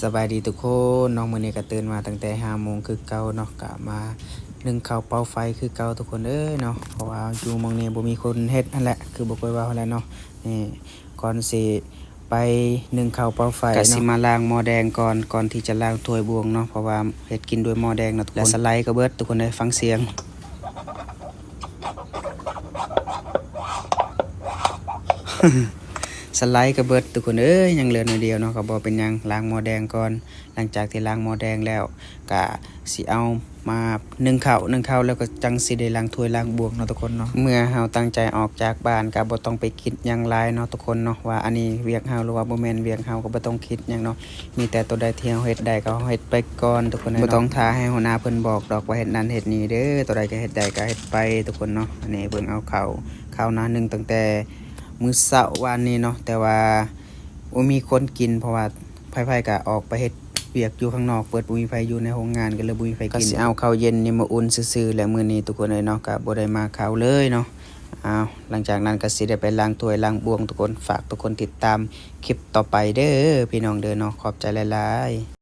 ສະບາຍດີທຸກຄົນເນາະ, ມື້ນີ້ກໍຕື່ນມາຕັ້ງແຕ່ຫ້າໂມງຄືເກົ່າເນາະ, ກໍມາໜຶ້ງເຂົ້າເປົ່າໄຟຄືເກົ່າທຸກຄົນເອີຍເນາະ, ເພາະວ່າຢູ່ໝ່ອງນີ້ບໍ່ມີຄົນເຮັດຫັ້ນແຫຼະ ຄືບໍ່ຄ່ອຍເວົ້າຫັ້ນແຫຼະເນາະ. ນີ້ ກ່ອນຊິໄປໜຶ້ງເຂົ້າເປົ່າໄຟເນາະ ກໍຊິມາລ້າງໝໍ້ແດງກ່ອນ ກ່ອນທີ່ຈະລ້າງຖ້ວຍບ່ວງເນາະ, ເພາະວ່າເຮັດກິນດ້ວຍໝໍ້ແດງເນາະທຸກຄົນ. ແລະສະໄລກໍເບິດທຸກຄົນເອີຍ, ຟັງສຽງ ສະໄລກໍເບິດທຸກຄົນເອີຍ, ຍັງເຫຼືອໜ້ອຍດຽວເນາະ, ກໍບໍ່ເປັນຫຍັງ, ລ້າງໝໍ້ແດງກ່ອນ. ຫຼັງຈາກທີ່ລ້າງໝໍ້ແດງແລ້ວ ກະຊິເອົາມາໜຶ້ງເຂົ້າ, ໜຶ້ງເຂົ້າແລ້ວກໍຈັ່ງຊິໄດ້ລ້າງຖ້ວຍລ້າງບ່ວງເນາະທຸກຄົນເນາະ. ເມື່ອເຮົາຕັ້ງໃຈອອກຈາກບ້ານ ກະບໍ່ຕ້ອງໄປຄິດຫຍັງຫຼາຍເນາະທຸກຄົນເນາະ, ວ່າອັນນີ້ວຽກເຮົາ ຫຼືວ່າບໍ່ແມ່ນວຽກເຮົາ ກໍບໍ່ຕ້ອງຄິດຫຍັງເນາະ. ມີແຕ່ໂຕໃດທີ່ເຮົາເຮັດໄດ້ ກໍເຮົາເຮັດໄປກ່ອນທຸກຄົນເອີຍເນາະ. ບໍ່ຕ້ອງຖ້າໃຫ້ຫົວໜ້າເພິ່ນບອກດອກວ່າເຮັດນັ້ນເຮັດນີ້ເດີ, ໂຕໃດກໍເຮັດໄດ້ກໍເຮັດໄປທຸກຄົນເນາະ. ອັນນີ້ເບິ່ງເອົາເຂົ້າ, ເຂົ້ານະ ໜຶ້ງຕັ້ງແຕ່ມື້ເຊົ້າວານນີ້ເນາະ, ແຕ່ວ່າບໍ່ມີຄົນກິນ ເພາະວ່າ ໃຜໆກໍອອກໄປເຮັດວຽກຢູ່ຂ້າງນອກເບິດ, ບໍ່ມີໃຜຢູ່ໃນໂຮງງານ ກໍເລີຍບໍ່ມີໃຜກິນ. ກໍຊິເອົາເຂົ້າເຢັນນີ້ມາອຸ່ນຊື່ໆ ແຫຼະມື້ນີ້ທຸກຄົນເອີຍເນາະ, ກໍບໍ່ໄດ້ມາເຂົ້າເລີຍເນາະ. ອ້າວ ຫຼັງຈາກນັ້ນກໍຊິໄດ້ໄປລ້າງຖ້ວຍລ້າງບ່ວງທຸກຄົນ. ຝາກທຸກຄົນຕິດຕາມຄລິບຕໍ່ໄປເດີພີ່ນ້ອງເດີເນາະ, ຂອບໃຈຫຼາຍໆ.